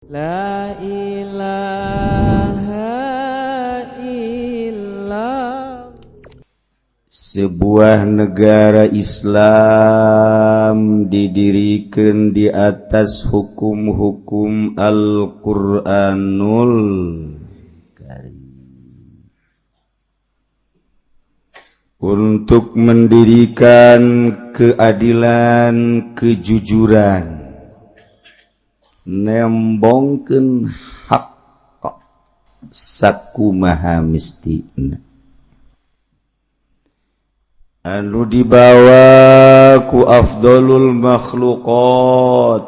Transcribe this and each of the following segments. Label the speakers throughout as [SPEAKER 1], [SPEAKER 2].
[SPEAKER 1] La ilaha illallah.
[SPEAKER 2] Sebuah negara Islam didirikan di atas hukum-hukum Al-Qur'anul Karim untuk mendirikan keadilan, kejujuran, nembongkeun hak sakumaha mistina anu dibawa ku afdolul makhluqat,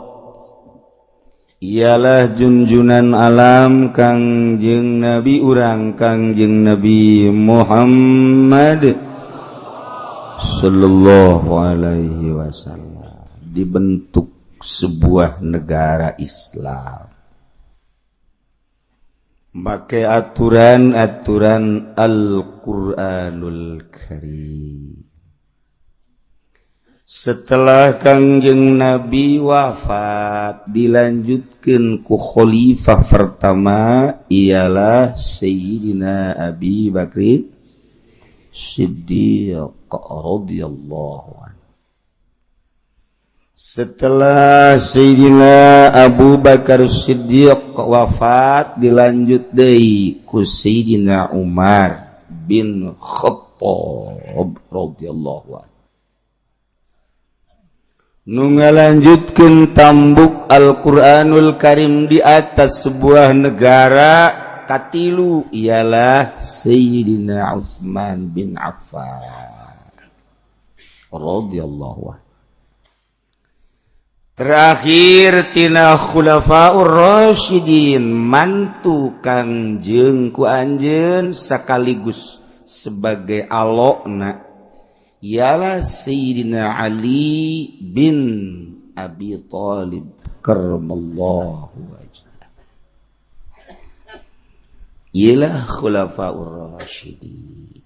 [SPEAKER 2] ialah junjunan alam, Kangjeng Nabi urang, Kangjeng Nabi Muhammad sallallahu alaihi wasallam. Dibentuk sebuah negara Islam make aturan-aturan Al-Qur'anul Karim. Setelah Kangjeng Nabi wafat, dilanjutkan ku khalifah pertama, ialah Sayyidina Abi Bakri Siddiq radhiyallahu anhu. Setelah Sayyidina Abu Bakar Siddiq wafat, dilanjut deui ku Sayyidina Umar bin Khattab radhiyallahu anhu. Nu ngalanjutkeun tambuk Al-Qur'anul Karim di atas sebuah negara katilu ialah Sayyidina Utsman bin Affan radhiyallahu anhu. Terakhir tina khulafaur rasyidin, mantu Kangjeng ku anjeun sekaligus sebagai alokna, ialah Sayyidina Ali bin Abi Thalib karramallahu wajhah. Ialah khulafaur rasyidin,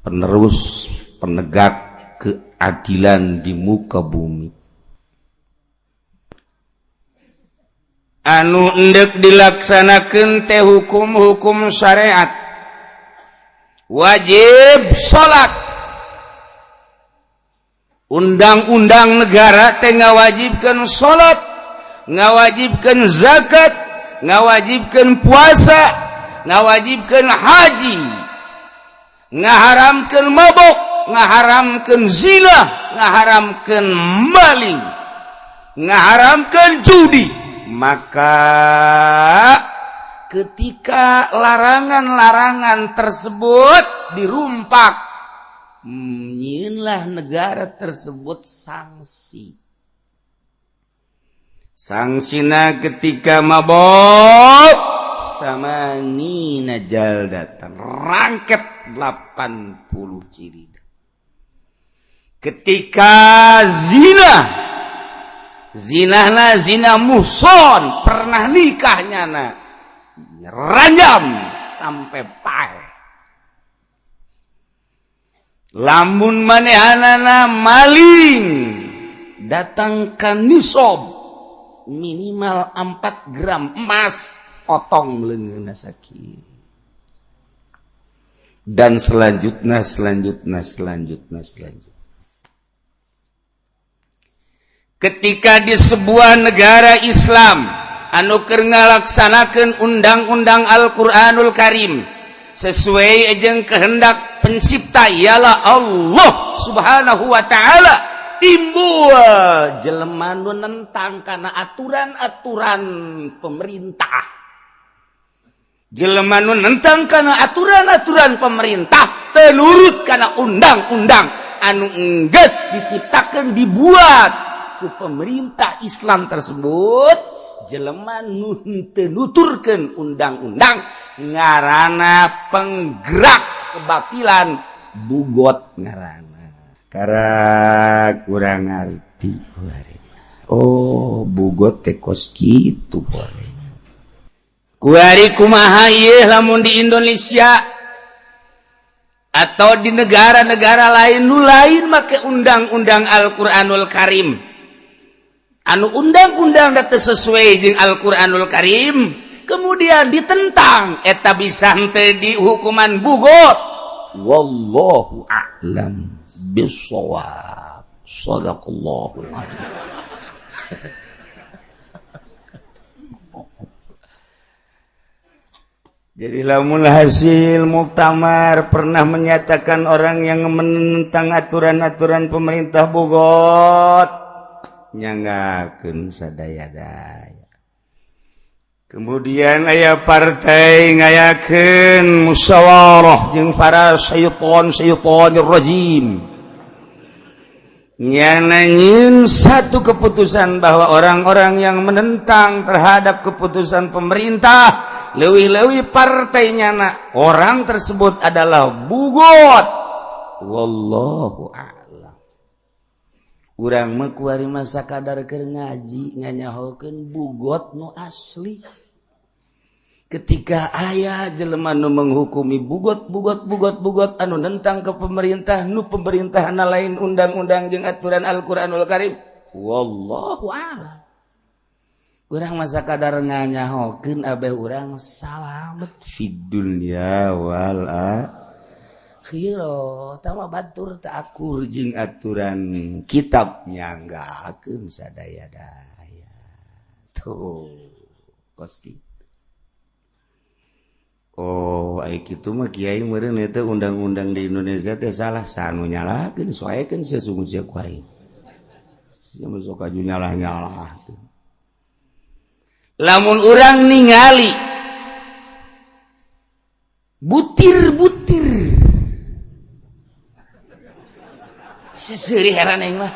[SPEAKER 2] penerus penegak keadilan di muka bumi. Anu endek dilaksanakan teh hukum-hukum syariat, wajib salat. Undang-undang negara teh ngawajibkan salat, ngawajibkan zakat, ngawajibkan puasa, ngawajibkan haji, ngaharamkan mabok, ngaharamkan zina, ngaharamkan maling, ngaharamkan judi. Maka ketika larangan-larangan tersebut dirumpak, nyieunlah negara tersebut sanksi. Sanksina ketika mabok samanina jaldatan, rangket 80 cirida. Ketika zina, zinahna zina muhson, pernah nikahnya na, ranjam sampai paeh. Lamun manehanana maling, datangkan nisob minimal 4 gram emas, potong leungeunna sakit. Dan selanjutnya, selanjutnya, selanjutnya, selanjutnya. Ketika di sebuah negara Islam anu keur ngalaksanakeun undang-undang Al-Qur'anul Karim sesuai jeung kehendak pencipta, ialah Allah Subhanahu wa taala, timbul jelema nu nentang kana aturan-aturan pemerintah. Jelema nu nentang kana aturan-aturan pemerintah, teu nurut kana undang-undang anu enggeus diciptakan, dibuat ku pemerintah Islam tersebut, jelema nu henteu nuturkeun undang-undang ngarana penggerak kebatilan, bughot ngarana. Karena kurang ngerti. Oh, bughot teh kos kitu. Kuari kumaha ieu lamun di Indonesia atau di negara-negara lain nu lain make undang-undang Al-Qur'anul Karim? Anu undang-undang teu sesuai jeung Al-Qur'anul Karim, kemudian ditentang, eta bisa henteu dihukuman bugot? Wallahu a'lam bissawab. Sadaqallahul azim. Jadi lamun hasil muktamar pernah menyatakan orang yang menentang aturan-aturan pemerintah bugot, nyanggakeun sadaya-daya. Kemudian aya partai ngayakeun musyawarah jeung para syaiton syaitonir rajim. Nyana nyieun satu keputusan bahwa orang-orang yang menentang terhadap keputusan pemerintah, leuwih-leuwih partai nyana, orang tersebut adalah bugot. Wallahu a'lam. Urang mah kuari masa kadar keur ngaji nganyahokeun bugot nu asli. Ketika aya jelema nu menghukumi bugot bugot bugot bugot anu nentang ke pemerintah, nu pemerintahan lain undang-undang jeung aturan Al-Qur'anul Karim, wallahu a'lam. Urang masa kadar nganyahokeun abeh urang salamet fid dunya wal akhirah. Tama batur tak akur jeung aturan kitab, nyanggakeun sadaya-daya. Tuh kos kitu. Oh, ai kitu mah kiai meureun eta undang-undang di Indonesia teh salah, sanu nyalahkeun soekeun sia sungguh sia ku aing. Sia mah sok aju nyalah-nyalah. Lamun urang ningali butir-butir seseuri heran aing mah.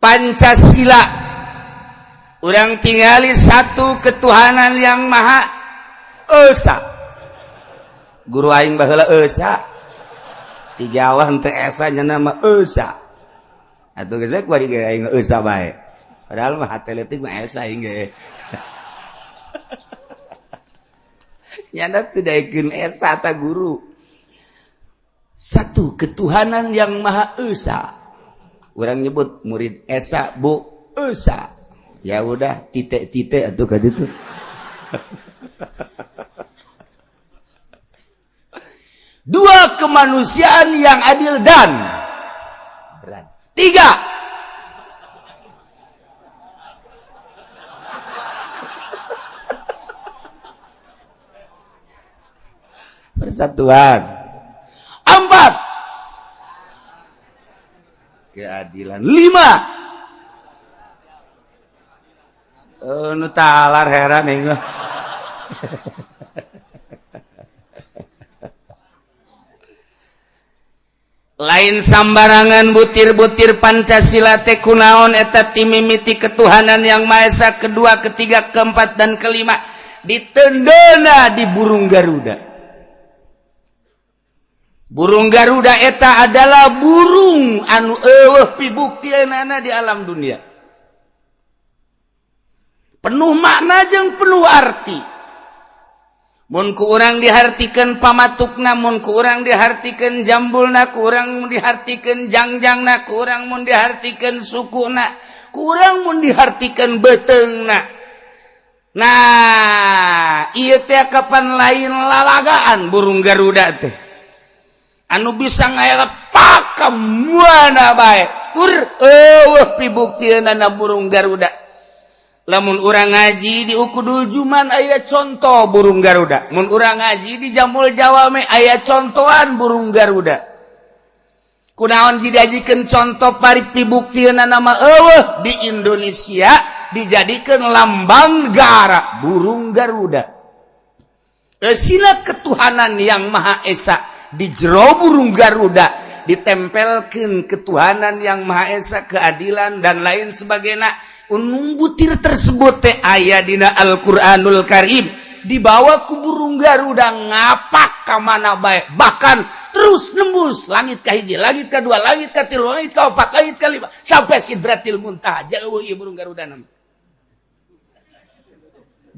[SPEAKER 2] Pancasila urang tingali satu ketuhanan yang maha esa. Guru aing baheula esa. Di Jawa henteu esa nya mah esa. Atuh geus bae kuari ge aing esa bae. Padahal mah hate leutik mah esa aing ge. Nyana teu daekeun esa ta guru. Satu ketuhanan yang maha esa. Urang nyebut murid esa bu esa. Ya udah titik-titik atuh ka ditu. Dua, kemanusiaan yang adil dan beradab. Tiga, persatuan. Empat, keadilan. Lima, nu talar heran aing mah. Lain sambarangan butir-butir Pancasila teh kunaon eta timimiti ketuhanan yang Maha Esa, kedua, ketiga, keempat dan kelima ditendena di burung Garuda. Burung Garuda eta adalah burung anu eueuh pibuktianana di alam dunia. Penuh makna jeung penuh arti. Mun ku urang dihartikeun pamatukna, mun ku urang dihartikeun jambulna, ku urang mun dihartikeun jangjangna, ku urang mun dihartikeun sukuna, ku urang mun dihartikeun beuteungna. Nah, ieu teh kapan lain lalagaan burung Garuda teh. Anu bisa ngaelep ka mana bae. Tur eueuh pibuktianana burung Garuda. Lamun urang ngaji di Ukudul Juman aya contoh burung Garuda. Mun urang ngaji di Jamul Jawame aya contohan burung Garuda. Kunaon dijadikeun contoh pari pibuktianana nama eueuh di Indonesia dijadikeun lambang negara burung Garuda. Esina ketuhanan yang Maha Esa di jero burung Garuda ditempelkeun ketuhanan yang Maha Esa, keadilan dan lain sebagainya. Unung butir tersebut teh aya dina Al-Qur'anul Karim dibawa ku burung Garuda ngapak ka mana bae, bahkan terus nembus langit ka hiji, langit ka dua, langit ka tilu, langit ka opat, langit ka lima sampai Sidratil Muntaha. Jauh ieu burung Garuda nama.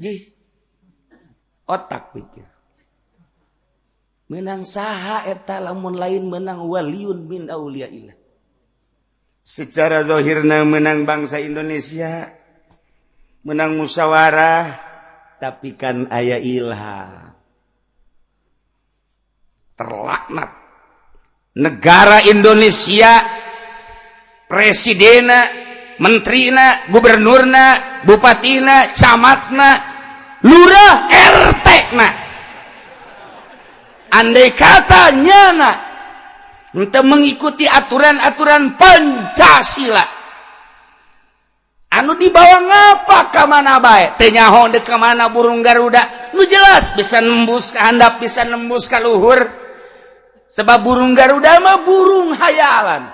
[SPEAKER 2] Jih. Otak pikir. Menang saha eta lamun lain menang waliun min auliyaillah? Secara zahirna menang bangsa Indonesia, menang musyawarah, tapi kan aya ilham. Terlaknat negara Indonesia, presidena, menterina, gubernurna, bupatina, camatna, lurah, RT na. Andai kata nyana untuk mengikuti aturan-aturan Pancasila anu dibawa, ngapa ka mana bae teu nyaho dek ka mana. Burung Garuda nu jelas bisa nembus ke handap, bisa nembus ke luhur, sebab burung Garuda mah burung hayalan,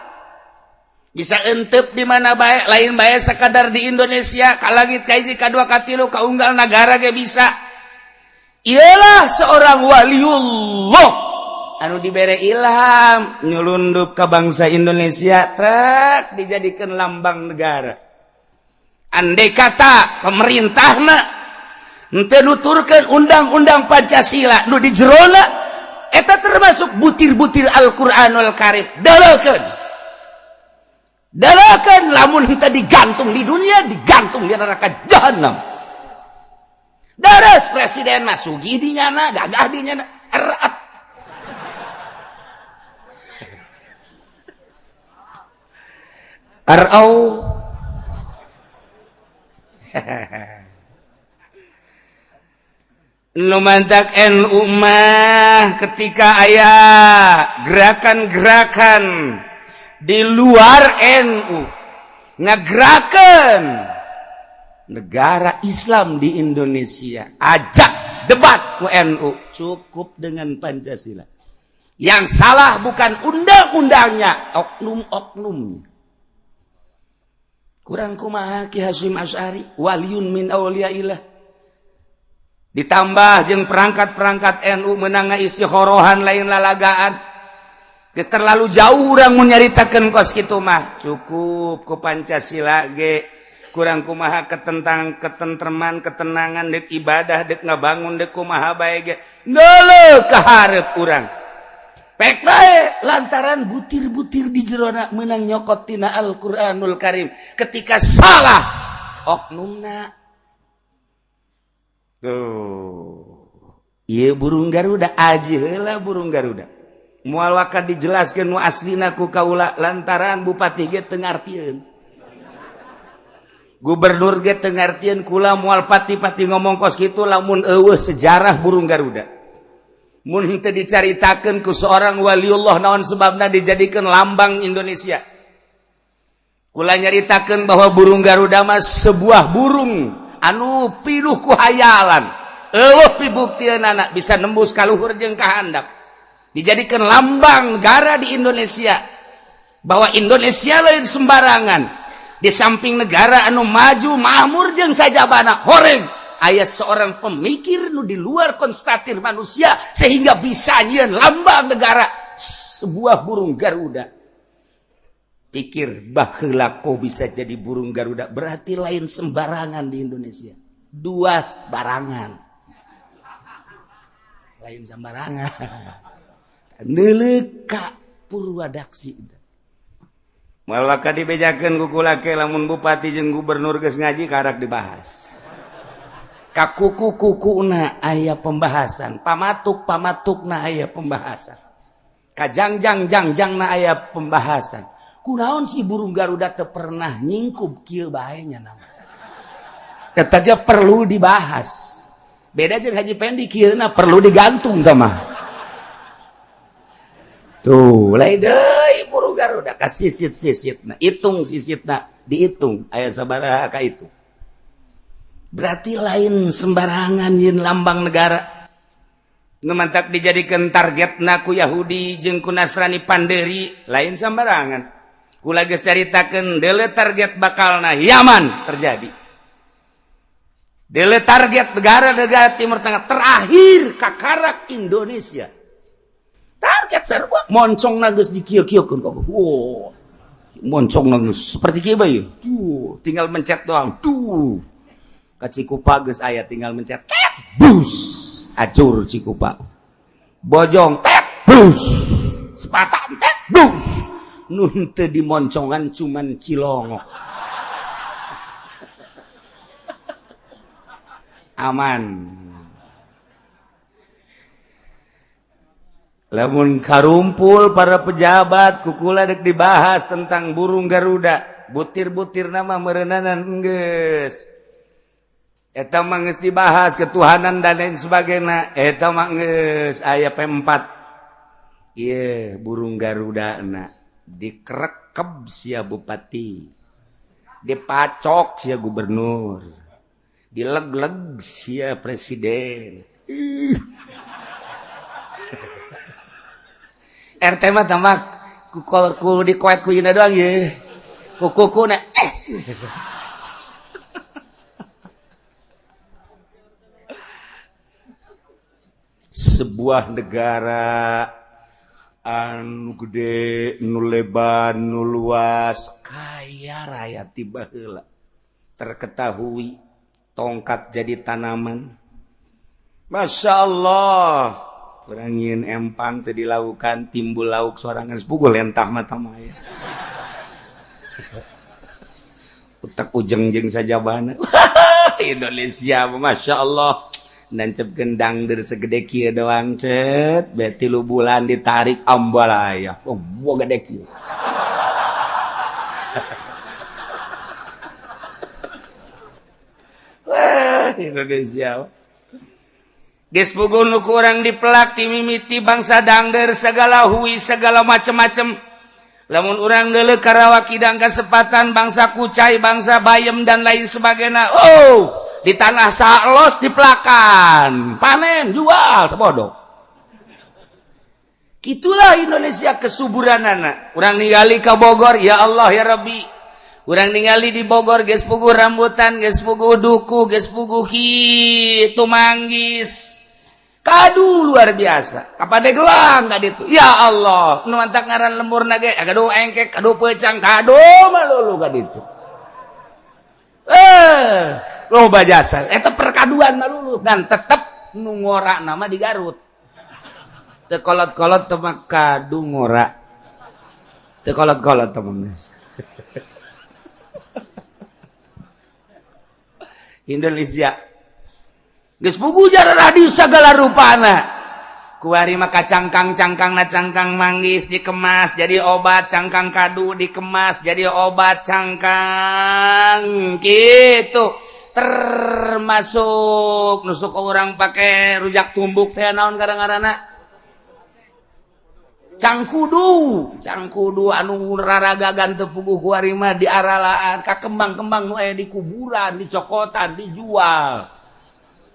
[SPEAKER 2] bisa entep di mana bae, lain bae sekadar di Indonesia, ka langit, ka hiji, ka dua, ka tilu, ka unggal nagara ge bisa. Ialah seorang waliullah anu dibere ilham nyulundup ke bangsa Indonesia, trek dijadikan lambang negara. Andai kata pemerintahna henteu nuturkeun undang-undang Pancasila nu di jerona eta termasuk butir-butir Al-Qur'anul Karim, delekeun, delekeun. Lamun henteu digantung di dunia, digantung di neraka jahanam. Daras presiden mah sugih di nyana, gagah di nyana, erat. Arau nu mantak NU mah ketika aya gerakan-gerakan di luar NU ngagerakan negara Islam di Indonesia, ajak debat ku NU, cukup dengan Pancasila. Yang salah bukan undang-undangnya, oknum-oknumnya. Kurang kumaha Ki Hasyim Asy'ari, waliun min auliyaillah, ditambah jeung perangkat-perangkat NU menang isi horohan, lain lalagaan. Geus terlalu jauh urang mun nyaritakeun kos kitu mah. Cukup ku Pancasila ge. Kurang kumaha ketentang ketentreman, ketenangan, dek ibadah, dek ngabangun, dek kumaha bae ge, ngeuleuh ka hareup urang pek bae, lantaran butir-butir di jerona menang nyokot tina Al-Qur'anul Karim. Ketika salah oknumna tuh. Ieu burung Garuda, aji heula burung Garuda. Moal waka dijelaskeun nu aslina ku kaula, lantaran bupati ge teu ngartieun, gubernur ge teu ngartieun. Kula moal pati-pati ngomong kos kitu lamun eueuh sejarah burung Garuda, mun henteu dicaritakeun ku seorang waliullah naon sebabna dijadikeun lambang Indonesia. Kula nyaritakeun bahwa burung Garuda mah sebuah burung anu pinuh ku hayalan, eueuh pibuktianana, bisa nembus ka luhur jeung ka handap, dijadikan lambang negara di Indonesia, bahwa Indonesia lain sembarangan. Di samping negara anu maju, makmur jeung sajabana horeng, aya seorang pemikir nu di luar konstatir manusia sehingga bisa nyieun lambang negara sebuah burung Garuda. Pikir baheula kok bisa jadi burung Garuda, berarti lain sembarangan di Indonesia. Dua barangan, lain sembarangan. Neuleuh ka Purwadaksi. Malah dibejakeun ku kula ke, lamun bupati jeung gubernur geus ngaji, karak dibahas. Ka kuku kukuna aya pembahasan, pamatuk pamatukna aya pembahasan, kajangjang jangjangna aya pembahasan. Kunaon si burung Garuda teu pernah nyingkup kieu bae nya nama? Tetap perlu dibahas. Beda jeung Haji Pendi, kieu perlu digantung mah. Tuh, lain deui burung Garuda ka sisit-sisitna, hitung sisitna, dihitung aya sabaraha ka itu. Berarti lain sembarangan yin lambang negara. Nu mantak dijadikan target ku Yahudi jeung ku Nasrani Panderi, lain sembarangan. Kula geus caritakeun deule target bakalna Yaman terjadi. Deule target negara-negara Timur Tengah, terakhir kakarak Indonesia. Target sarua moncong geus dikieu-kieukeun kok. Wow. Moncong geus seperti kieu bae. Tuh, tinggal mencet doang. Tuh. Ka Cikupa geus aya, tinggal mencet. Bus, acur Cikupa. Bojong tet bus. Sepatan tet bus. Nun teu dimoncongan cuman Cilongok. Aman. Lamun karumpul para pejabat kukula dek dibahas tentang burung Garuda, butir-butir nama merenanan geus. Eta mah geus dibahas ketuhanan dan lain sebagainya. Eta mah geus aya P4. Ieu burung Garuda na dikerekeb sia bupati, dipacok sia gubernur, dileg-leg sia presiden. RT mah tamak ku ku dikoet ku yeuna doang ye. Ku kuku na Sebuah negara anu gede, nu lebar, nu luas, kaya raya tiba heula. Terketahui tongkat jadi tanaman. Masya Allah. Kurangin empang teu dilaukan timbul lauk sorangan sepukul lentah mata maya. Utak ujeng jeung sajabana. Indonesia Masya Allah. Nancep gendang der segede kieu doang cet, be 3 bulan ditarik ambalaya. Oh, gede kieu. Wah, Indonesia. Geus puguh nu kurang dipelak ti mimiti bangsa dangder segala hui segala macem-macem. Lamun urang deuleu Karawak kidang kasempatan bangsa kucai, bangsa bayem dan lain sebagainya. Oh, di tanah salos dipelakan, panen, jual sebodoh. Itulah Indonesia kesuburanana. Urang ningali ka Bogor, ya Allah ya Rabbi. Urang ningali di Bogor geus puguh rambutan, geus puguh duku, geus puguh kitu manggis. Kadu luar biasa. Kapadegelang ka ditu. Ya Allah, nu mantak ngaran lemburna ge kadu engkek, kadu peucang, kadu malulu ka ditu. Loba jasa. Eta perkaduan malulu dan tetep nu ngora nama di Garut. Teu kolot-kolot teu mah kadu ngora. Teu kolot-kolot teu mah. Indonesia geus puguh jaradi sagala rupana. Kuari mah kacangkang-cangkangna cangkang manggis dikemas jadi obat, cangkang kadu dikemas jadi obat, cangkang gitu. Termasuk nusuk orang pakai rujak tumbuk teh naon kadang-kadang cangkudu, cangkudu anu raragagan teu puguh kuari mah diaralaan ka kembang-kembang nu aya di kuburan, dicokotan, dijual.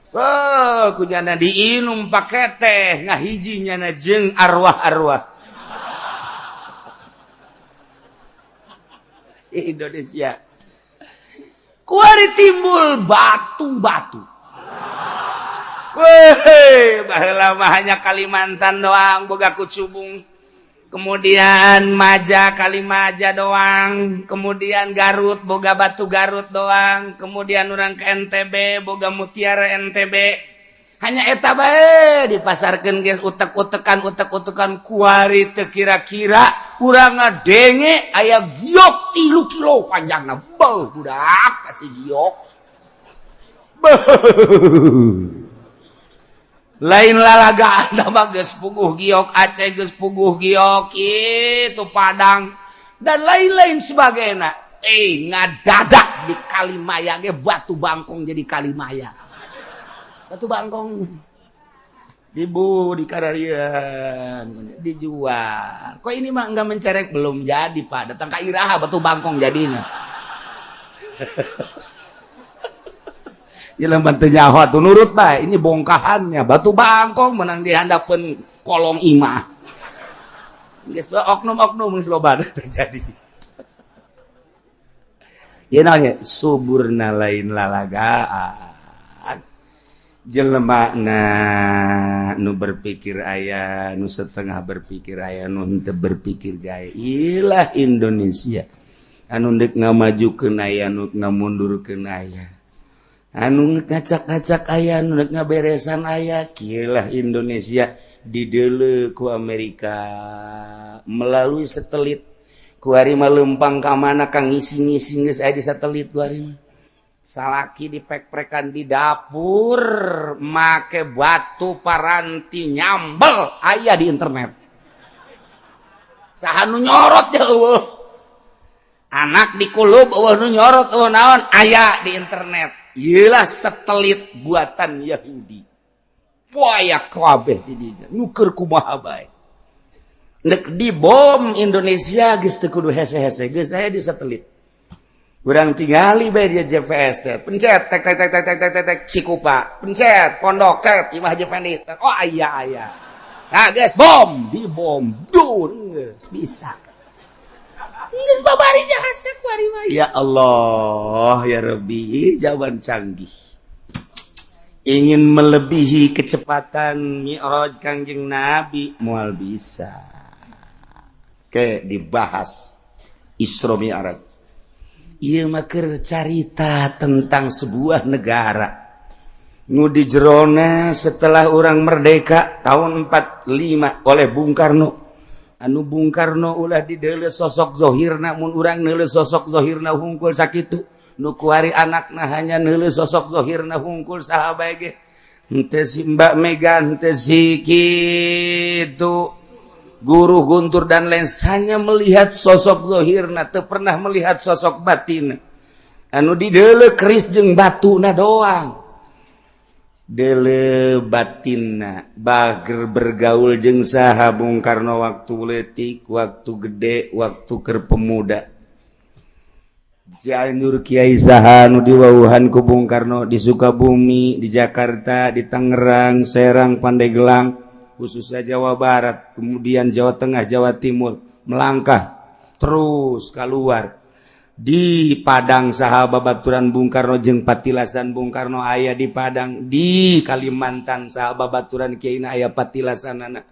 [SPEAKER 2] Oh, kunyana diinum pake teh ngahiji nyana jeung arwah-arwah. Indonesia. Kuari timbul batu-batu. Weh, baheula mah hanya Kalimantan doang boga kucubung. Kemudian Maja Kalimaja doang, kemudian Garut boga batu Garut doang, kemudian orang ke NTB boga mutiara NTB. Hanya eta bae dipasarkeun geus utek-utekan utek-utekan kuari teu kira-kira urang ngadenge aya giok 3 kilo panjangna. Beuh budak kasih giok. Beuh. Lain lalagaan mah geus puguh giok Aceh geus puguh giok itu Padang dan lain-lain sebagainya. Ngadadak di Kalimaya ge batu bangkong jadi Kalimaya. Batu bangkong dibu di kararian dijual. Kok ini mah enggak mencerek belum jadi Pak. Datang ka Iraha batu bangkong jadinya. Jelema teu nyaho atuh nurut bae, ini bongkahannya batu bangkong menang di handapeun kolong imah. Geus oknum-oknum geus loba terjadi. Ieu naon suburna lain lalagaan. Jelema na nu berpikir aya, nu setengah berpikir aya, nu henteu berpikir gae. Ilah Indonesia. Anu deuk ngamajukeun aya, nu ngamundurkeun aya. Anu ngacak-ngacak aya, nu ngaberesan aya. Kieu lah Indonesia dideuleu ku Amerika melalui satelit. Kuari mah lempang ka mana, kang ngisi-ngisi geus aya di satelit. Kuari mah salaki dipek-prekan di dapur make batu paranti nyambel, aya di internet. Saha nu nyorot ya? Euweuh. Anak dikulub, euweuh nu nyorot, euweuh naon, aya di internet. Iyalah satelit buatan Yahudi. Poaya kabeh di dinya. Nuker kumaha bae. Nek dibom Indonesia geus teu kudu hese-hese, geus aya di satelit. Urang tingali bae dia GPS teh. Pencet tek tek tek tek tek tek tek, Cikupa. Pencet Pondok ket Imah Haji Fendi. Oh, aya aya. Nah, geus bom, dibom. Dur geus bisa. Geus babari jasa kuari mah. Ya Allah, ya Rabbi, zaman canggih. Ingin melebihi kecepatan Mi'raj Kangjeng Nabi moal bisa. Ke dibahas Isra Mi'raj. Ieu mah keur carita tentang sebuah negara. Nu di jerona setelah orang merdeka tahun 45 oleh Bung Karno, anu Bung Karno ulah dideuleu sosok zohirna. Mun urang neuleu sosok zohirna hungkul sakitu, nu kuari anakna hanya neuleu sosok zohirna hungkul. Saha bae ge, henteu si Mbak Mega, henteu si kitu guru Guntur dan lain, hanya melihat sosok zohirna, teu pernah melihat sosok batin. Anu dideuleu keris jeung batuna doang. Deuleu batinna, bager bergaul jeung saha Bung Karno waktu leutik, waktu gede, waktu keur pemuda Cianjur, Kiai saha nu diwauhan ku Bung Karno di Sukabumi, di Jakarta, di Tangerang, Serang, Pandeglang, khususnya Jawa Barat, kemudian Jawa Tengah, Jawa Timur, melangkah terus keluar di Padang, saha babaturan Bung Karno jeung patilasan Bung Karno aya di Padang, di Kalimantan saha babaturan Kiai aya patilasan anak.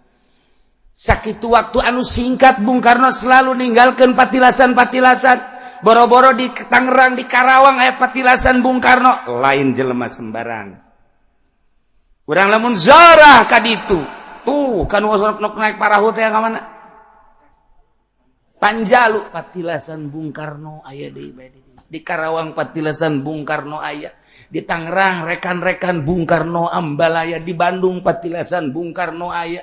[SPEAKER 2] Sakitu waktu anu singkat Bung Karno selalu ninggalkan patilasan-patilasan. Boro-boro di Tangerang, di Karawang aya patilasan Bung Karno. Lain jelema sembarang. Urang lamun zarah ka ditu tuh kan naik parahu teh ka mana? Panjalu patilasan Bung Karno aya di Karawang, patilasan Bung Karno aya di Tangerang, rekan-rekan Bung Karno Ambalaya di Bandung, patilasan Bung Karno aya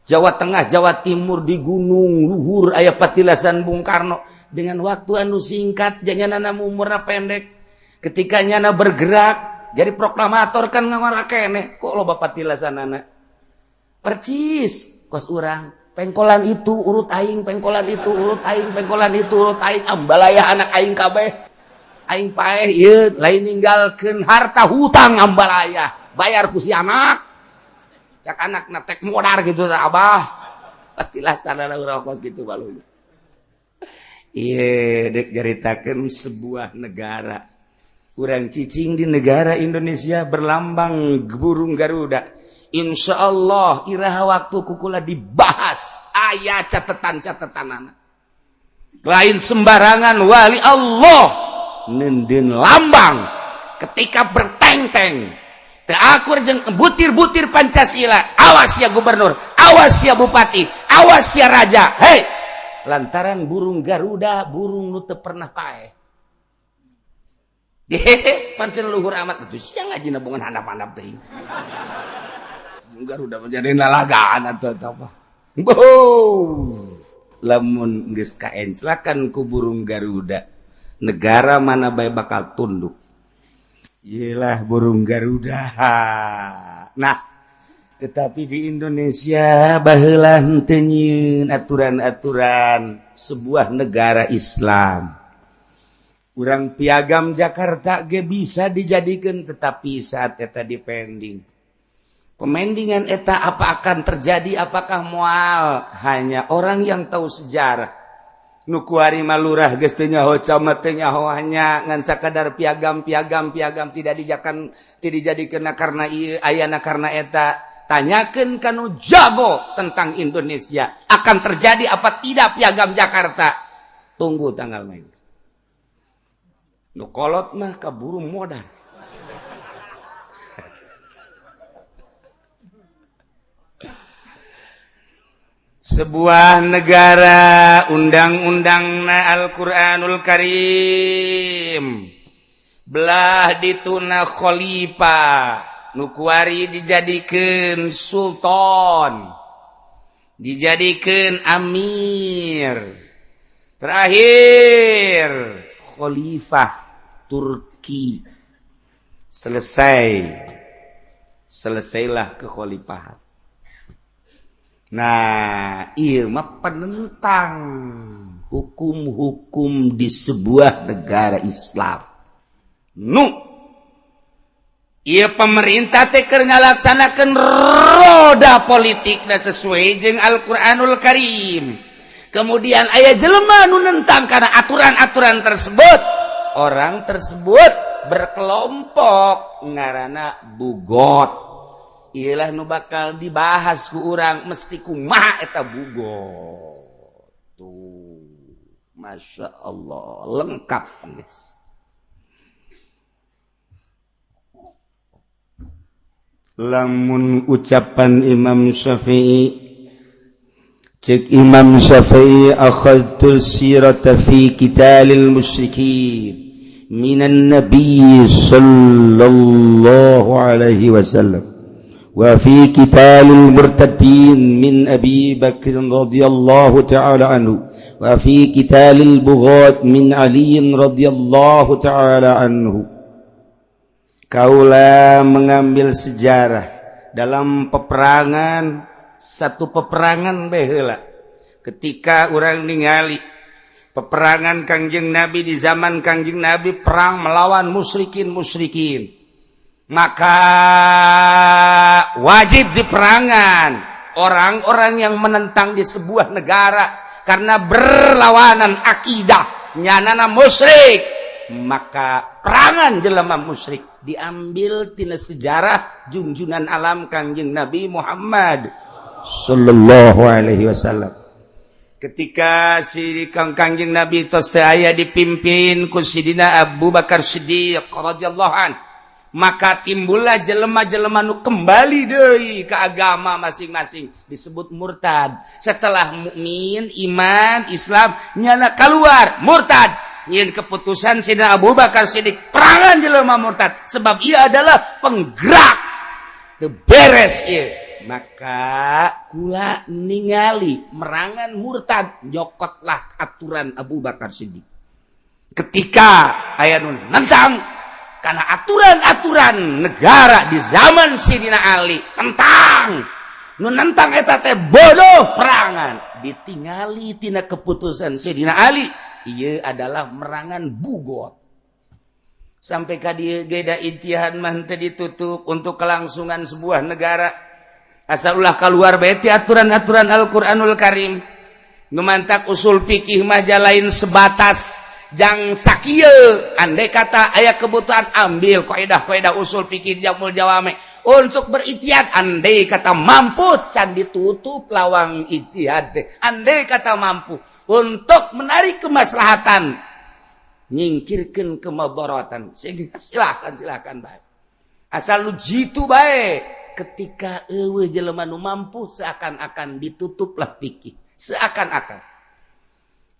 [SPEAKER 2] Jawa Tengah, Jawa Timur, di Gunung Luhur aya patilasan Bung Karno. Dengan waktu anu singkat, jangan anak umurna pendek, ketika nyana bergerak jadi proklamator kan ngawara keneh kok loba patilasan anak percis kos urang. Pengkolan itu urut aing, pengkolan itu urut aing, pengkolan itu urut aing, Ambalaya anak aing kabeh. Aing paeh ieu lain ninggalkeun harta, hutang Ambalaya bayar ku si anak. Cak anak na tek modar gitu, abah patilasan urang kos gitu balu. Iya, dek nyaritakeun sebuah negara. Urang cicing di negara Indonesia berlambang burung Garuda. Insya Allah iraha waktu kukula dibahas, aya catatan-catatan anak. Lain sembarangan wali Allah nenden lambang ketika berteng-teng teu akur jeung butir-butir Pancasila. Awas ya gubernur, awas ya bupati, awas ya raja, hei. Lantaran burung Garuda burung nu teu pernah paeh. Hehehe, pancen luhur amat itu siang ngaji nabungan handap-handap teuing. Garuda menjadi lalagaan atau apa. Boh. Lamun geus kaenclakan ku burung Garuda, negara mana bae bakal tunduk. Yelah burung Garuda. Nah, tetapi di Indonesia baheula henteu nyieun aturan-aturan sebuah negara Islam. Urang piagam Jakarta ge bisa dijadikan, tetapi saat eta dipending. Pemendingan eta apa akan terjadi, apakah mual, hanya orang yang tahu sejarah. Nu kuari mah lurah geus teu nyaho, camat teu nyaho, hanya ngan sakadar piagam, piagam, piagam, tidak dijakan, tidak dijadikeun karena ieu ayana karena eta. Tanyakeun kanu jago tentang Indonesia, akan terjadi apa tidak piagam Jakarta? Tunggu tanggal main. Nu kolot mah kaburu modal. Sebuah negara undang-undang na Al-Quranul Karim, belah dituna khalifah, nu kuari dijadikan sultan, dijadikan amir, terakhir khalifah Turki. Selesai, selesailah kekhalifahan. Nah, ieu mah penentang hukum-hukum di sebuah negara Islam. Nu ieu pemerintah teh keur ngalaksanakeun roda politikna sesuai jeung Al-Qur'anul Karim. Kemudian aya jelema nu nentang karena aturan-aturan tersebut. Orang tersebut berkelompok, ngaranna bughot. Iyalah nu bakal dibahas ku urang, mesti kumaha eta bughot tuh. Masya Allah, lengkap, guys. Lamun ucapan Imam Syafi'i, cek Imam Syafi'i, "Akhadtu sirata fi qitalil musyrikin minan nabiy sallallahu alaihi wasallam wa fi qitalil murtadin min Abi Bakr radhiyallahu ta'ala anhu wa fi qitalil bughat min Ali radhiyallahu ta'ala anhu." Kaula mengambil sejarah dalam peperangan, satu peperangan baheula. Ketika orang ningali peperangan Kangjeng Nabi, di zaman Kangjeng Nabi perang melawan musyrikin musyrikin, maka wajib diperangan orang-orang yang menentang di sebuah negara karena berlawanan akidah, nyanana musyrik, maka perangan jelema musyrik. Diambil tina sejarah junjunan alam Kangjeng Nabi Muhammad sallallahu alaihi wasallam. Ketika si Kang Kangjeng Nabi tos teu aya, dipimpin ku Sidina Abu Bakar Siddiq radhiyallahu an, maka timbullah jelema-jelema nu kembali deui ke agama masing-masing, disebut murtad. Setelah mukmin, iman, Islam, nyana keluar murtad. Nyin keputusan Sidina Abu Bakar Siddiq, perangan jelema murtad, sebab ia adalah penggerak teu beres ieu. Maka kula ningali merangan murtad, nyokotlah aturan Abu Bakar Siddiq. Ketika aya nu nentang karena aturan-aturan negara di zaman Sidina Ali, tentang nu nentang eta teh bodoh, perangan. Ditingali tina keputusan Sidina Ali, ia adalah merangan bughot. Sampai ka dieu ge da ijtihad mah teu ditutup untuk kelangsungan sebuah negara, asal ulah keluar bae ti aturan-aturan Al-Qur'anul Karim. Nu mantak usul fikih mah lain sebatas jang sakieu. Andai kata aya kebutuhan, ambil kaidah-kaidah usul fikih jamul jawame untuk berijtihad. Andai kata mampu, can ditutup lawang ijtihad teh. Andai kata mampu untuk menarik kemaslahatan, nyingkirkan kemadaratan, sehingga silakan, silakan baik, asal lu jitu baik. Ketika euweuh jelema nu mampu, seakan-akan ditutuplah fikih, seakan-akan.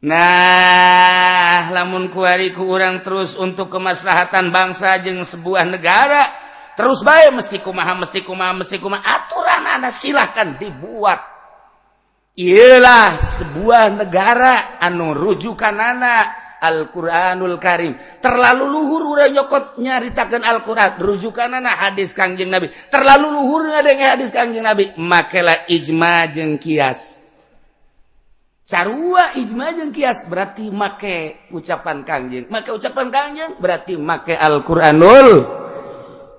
[SPEAKER 2] Nah, lamun kuari ku urang terus untuk kemaslahatan bangsa jeung sebuah negara, terus bae mesti kumaha, mesti kumaha, mesti kumaha aturan anda, silahkan dibuat. Iyalah sebuah negara anu rujukanana Al-Qur'anul Karim. Terlalu luhur urang nyokot nyaritakeun Al-Qur'an, rujukanana hadis Kangjeng Nabi. Terlalu luhur ngadenge hadis Kangjeng Nabi, makela ijma jeung kias. Sarua ijma jeung kias berarti make ucapan Kangjeng. Make ucapan Kangjeng berarti make Al-Qur'anul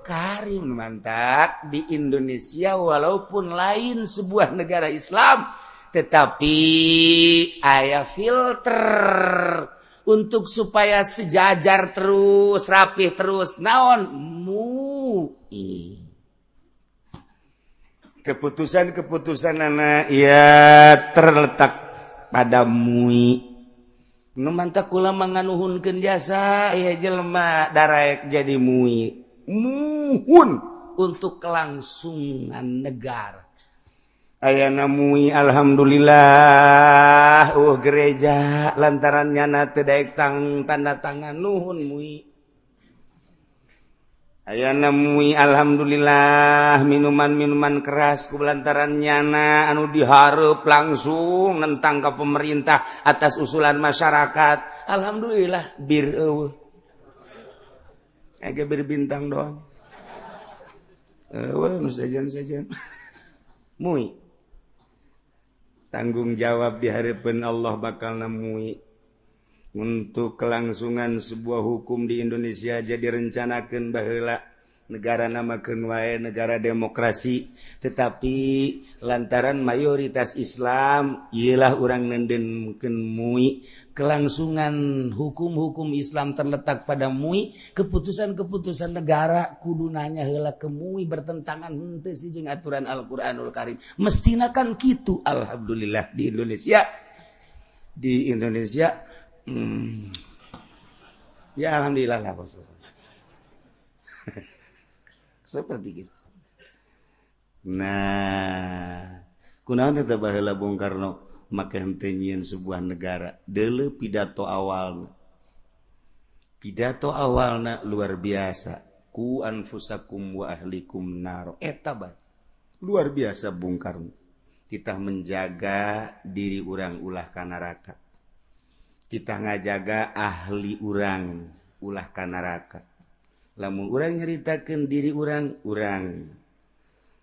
[SPEAKER 2] Karim. Mantap di Indonesia, walaupun lain sebuah negara Islam, tetapi aya filter untuk supaya sejajar terus, rapih terus. Naon MUI, keputusan-keputusan anak ya terletak pada MUI. Nu mantak kula manganuhunkeun jasa ya jelema daraek jadi MUI, muhun untuk kelangsungan negara. Aya MUI, alhamdulillah. Gereja lantaran nyana teu daek tang tanda tangan. Nuhun, MUI. Aya MUI, alhamdulillah. Minuman-minuman keras ku lantaran nyana anu diharap langsung nentang ke pemerintah atas usulan masyarakat. Alhamdulillah, bir euweuh, aya bir Bintang doang. Euweuh nu sejen-sejen. MUI tanggung jawab di hadapan Allah bakal nemui untuk kelangsungan sebuah hukum di Indonesia. Jadi rencanakan baheula negara namakeun wae negara demokrasi, tetapi lantaran mayoritas Islam ialah orang nendenkeun MUI, kelangsungan hukum-hukum Islam terletak pada MUI. Keputusan-keputusan negara kudu nanya heula ke MUI, bertentangan henteu sih jeung aturan Al-Qur'anul Karim. Mestina kan kitu. Alhamdulillah, di Indonesia, ya alhamdulillah lah, bos, seperti gitu. Nah, kunaon eta baheula Bung Karno make henteu nyieun sebuah negara? Deuleu pidato awalna. Pidato awalna luar biasa, "Qu anfusakum wa ahlikum naro." Eta bae luar biasa Bung Karno. Kita menjaga diri urang ulah ka neraka, kita ngajaga ahli urang ulah ka neraka. Lamun urang nyeritakan diri urang, urang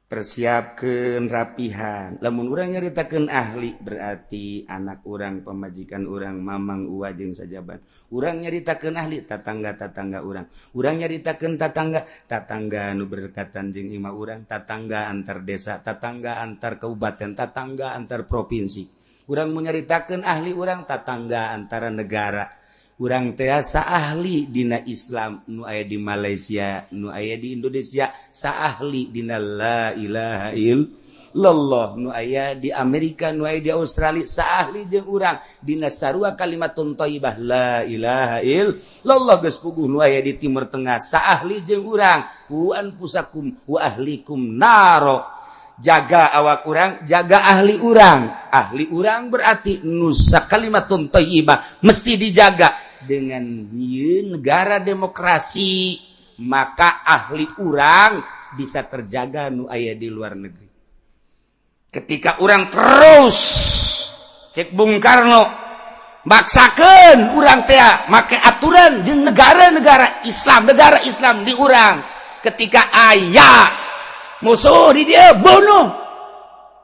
[SPEAKER 2] persiapkan rapihan. Lamun urang nyeritakan ahli, berarti anak urang, pemajikan urang, mamang, uwa jeung sajaban. Urang nyeritakan ahli, tatangga tatangga urang. Urang nyeritakan tatangga, tatangga nu berdekatan jeung imah urang, tatangga antar desa, tatangga antar kabupaten, tatangga antar provinsi. Urang menyeritakan ahli urang, tatangga antara negara. Urang tiasa ahli dina Islam nu aya di Malaysia, nu aya di Indonesia, saahli dina la ilaha illallah nu aya di Amerika, nu aya di Australia, saahli jeung urang dina sarua kalimatun thayyibah la ilaha illallah. Geus puguh nu aya di Timur Tengah saahli jeung urang, qu anfusakum wa ahlikum naro. Jaga awak urang, jaga ahli urang. Ahli urang berarti nusa kalimatun thayyibah mesti dijaga. Dengan negara demokrasi, maka ahli urang bisa terjaga nu aya di luar negeri. Ketika urang terus, cek Bung Karno, maksakan urang teh make aturan jeung negara-negara Islam, negara Islam di urang, ketika aya musuh di dia bunuh,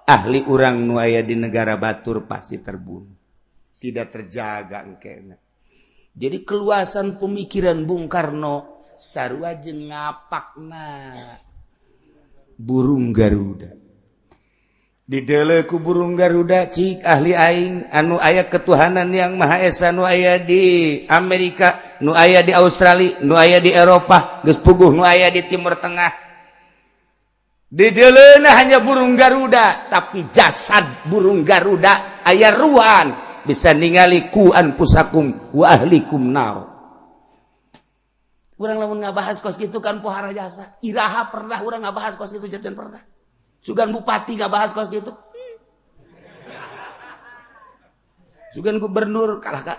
[SPEAKER 2] ahli urang nu aya di negara batur pasti terbunuh, tidak terjaga engkena. Jadi keluasan pemikiran Bung Karno sarua jeung ngapakna burung Garuda. Didele ku burung Garuda, cik ahli aing anu aya ketuhanan yang Maha Esa nu aya di Amerika, nu aya di Australia, nu aya di Eropa, geus puguh nu aya di Timur Tengah. Dideleuna hanya burung Garuda, tapi jasad burung Garuda aya ruan, bisa ningali qu anfusakum wa ahlikum nar. Urang lamun ngabahas kos gitu kan pohara jasa. Iraha pernah urang ngabahas kos gitu? Jajan pernah sugan bupati ngabahas kos gitu. Sugan gubernur kalah kak.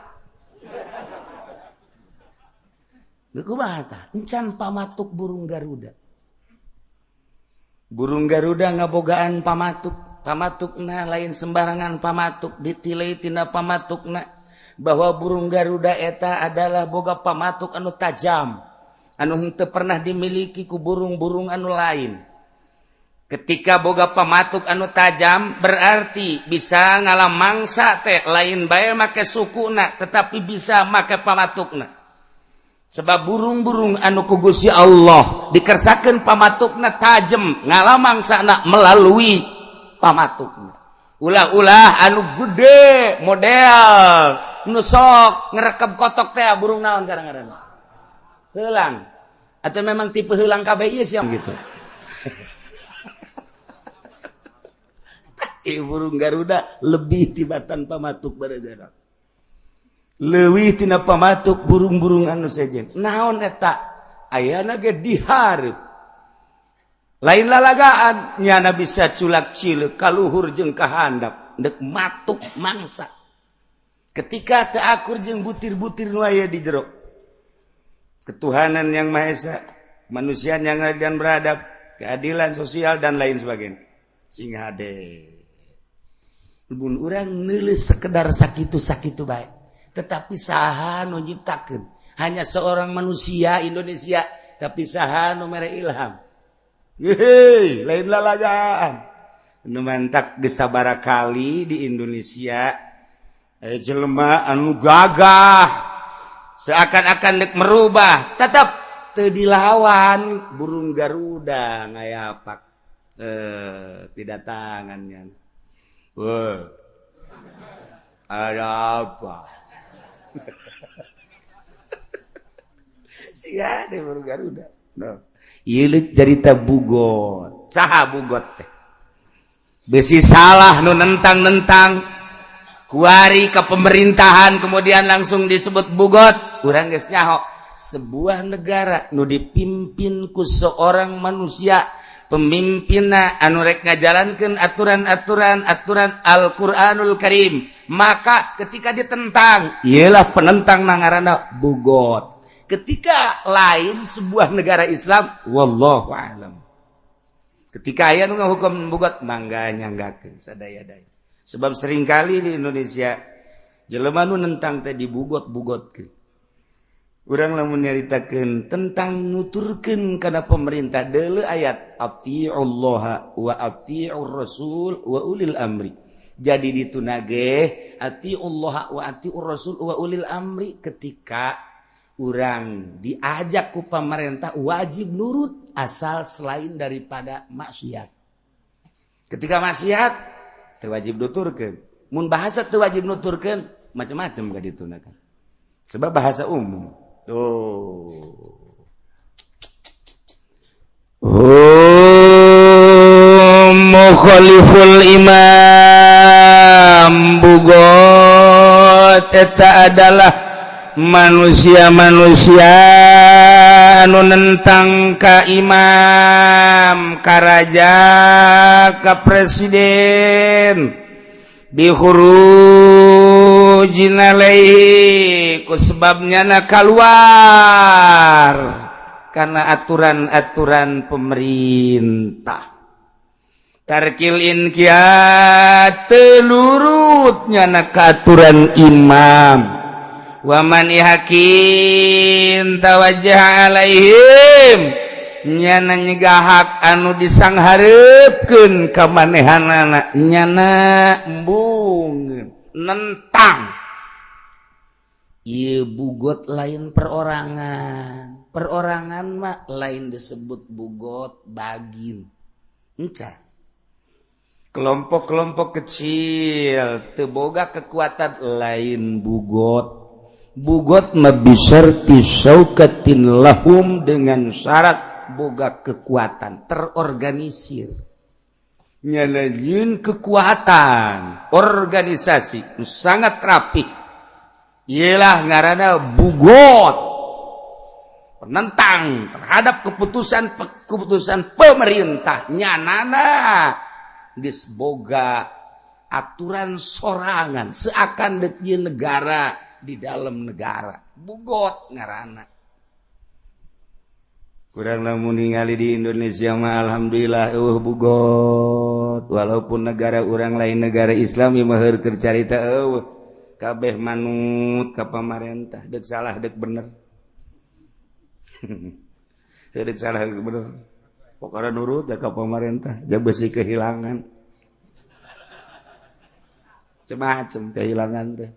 [SPEAKER 2] Kumaha tah? Encan pamatuk burung Garuda. Burung Garuda ngabogaan pamatuk. Pamatukna lain sembarangan pamatuk. Ditilai tina pamatukna bahwa burung Garuda eta adalah boga pamatuk anu tajam, anu henteu pernah dimiliki ku burung-burung anu lain. Ketika boga pamatuk anu tajam, berarti bisa ngalah mangsa teh lain bae make sukuna, tetapi bisa make pamatukna. Sebab burung-burung anu ku Gusti Allah dikersakeun pamatukna tajam, ngalah mangsana melalui pamatukna. Ulah-ulah anu gede model nu sok ngerekep kotok teh, burung naon kadang-kadang, heulang atau memang tipe heulang kabeh ieu sih gitu. Tapi burung Garuda lebih tibatan pamatuk baragara, leuwih tina pamatuk burung-burung anu sejen. Naon eta? Ayana ge dihareup. Lain lalagaan, nyana bisa culak cileuk kaluhur jeung kahandap dek matuk mangsa. Ketika teu akur jeung butir-butir nu aya di jero. Ketuhanan yang Maha Esa, kemanusiaan yang adil dan beradab, keadilan sosial dan lain sebagainya. Sing hade. Mun urang neuleus sekedar sakitu-sakitu bae. Tetapi saha nu nyiptakeun? Hanya seorang manusia Indonesia, tapi saha nu mere ilham? Hehe, lain lalagaan. Nu mantak geus sabaraha kali di Indonesia jelema anu gagah seakan-akan dek merubah, tetap teu dilawan, burung Garuda ngayapak tidak tangannya. Wah, ada apa? Sia deh burung Garuda. No. Ieu carita bugot. Saha bugot teh? Besi salah nu nentang-nentang kuari ke pemerintahan kemudian langsung disebut bugot. Urang geus nyaho sebuah negara nu dipimpin ku seorang manusia, pemimpinna anu rek ngajalankeun aturan-aturan aturan Al-Qur'anul Karim, maka ketika ditentang ialah penentang nangarana bugot. Ketika lain sebuah negara Islam, wallahu alam, ketika aya nu ngahukum bugot, mangga nyanggakeun sadaya-daya, sebab seringkali di Indonesia jelema nu nentang teh dibugot-bugotkeun. Urang lamun nyaritakeun tentang nuturkeun kana pemerintah, deuleu ayat atiullaha wa atiur rasul wa ulil amri. Jadi ditunage atiullaha wa atiur rasul wa ulil amri, ketika urang diajak ku pemerintah wajib nurut asal selain daripada maksiat. Ketika maksiat teu wajib nuturkeun. Mun bahasa teu wajib nuturkeun macam-macam ka ditunakan. Sebab bahasa umum. Tuh. Mukhaliful imam, bugot eta adalah manusia-manusia anu nentang ka imam, ka raja, ka presiden, bihurujin alaihi ku sebabnya na keluar karena aturan-aturan pemerintah, tarkil inqiyad telurutnya na aturan imam, waman hakin tawajjah alaihim nyana nyegah hak anu disangharepkeun ka manehanana, nyana embung nentang. Ieu bugot lain perorangan, perorangan mah lain disebut bugot, bagin enca kelompok-kelompok kecil teu boga kekuatan lain bugot. Bugot mah bisyarti syaukatin lahum, dengan syarat boga kekuatan terorganisir, nyalajin kekuatan organisasi sangat rapi, ialah ngaranna bugot, penentang terhadap keputusan keputusan pemerintah. Nyanana geus boga aturan sorangan, seakan dek negara di dalam negara, bugot ngaranna. Kurang lamun ningali di Indonesia mah alhamdulillah eueuh bugot, walaupun negara urang lain negara Islam, ieu mah keur carita eueuh, kabeh manut ka pamarentah, deuk salah deuk bener, deuk salah deuk bener, pokokna nurut ka pamarentah. Jang besi kehilangan macam-macam, kehilangan teh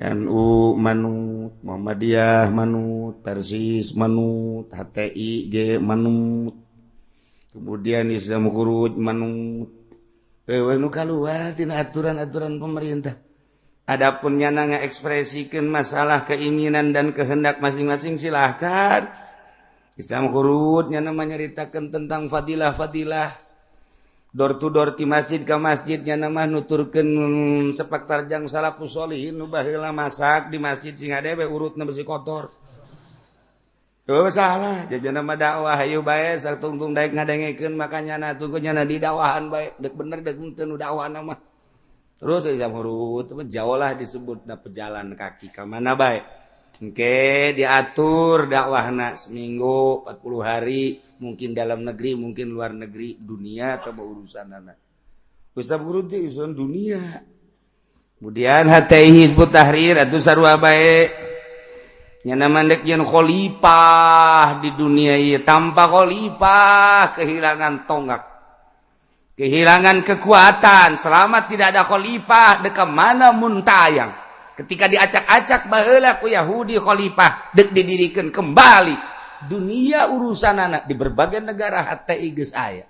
[SPEAKER 2] NU manut, Muhammadiyah manut, Persis manut, HTI G manut, kemudian Islam Khuruj manut. Nu keluar tina aturan-aturan pemerintah. Adapun nyana ngekspresikan masalah keinginan dan kehendak masing-masing, silahkan. Islam Khuruj nyana menyeritakan tentang fadilah-fadilah door to door ti masjid ke masjid, nyana mah nuturkeun sepak terjang salafus sholihin nu baheula masak di masjid sing hade we urutna besi kotor. Tuh salah, jajan mah dakwah hayu bae satungtung daek ngadengekeun makanya na tunggu nyana di dakwahan bae, dek bener dek henteu nu dakwahna mah. Terus jam hurut jauh lah disebut da pejalan kaki ka mana bae. Engke diatur dakwahna seminggu 40 hari, mungkin dalam negeri, mungkin luar negeri, dunia atau urusanana. Ustaz guru teh urusan dunia. Kemudian HTI Hizbut Tahrir atuh sarua bae. Nyana mandek jeung khalifah di dunia ieu, tanpa khalifah kehilangan tonggak, kehilangan kekuatan. Selama tidak ada khalifah, dek mana muntayang. Ketika diacak-acak baheula ku Yahudi khalifah dek didirikan kembali dunia urusan anak di berbagai negara HTI geus aya.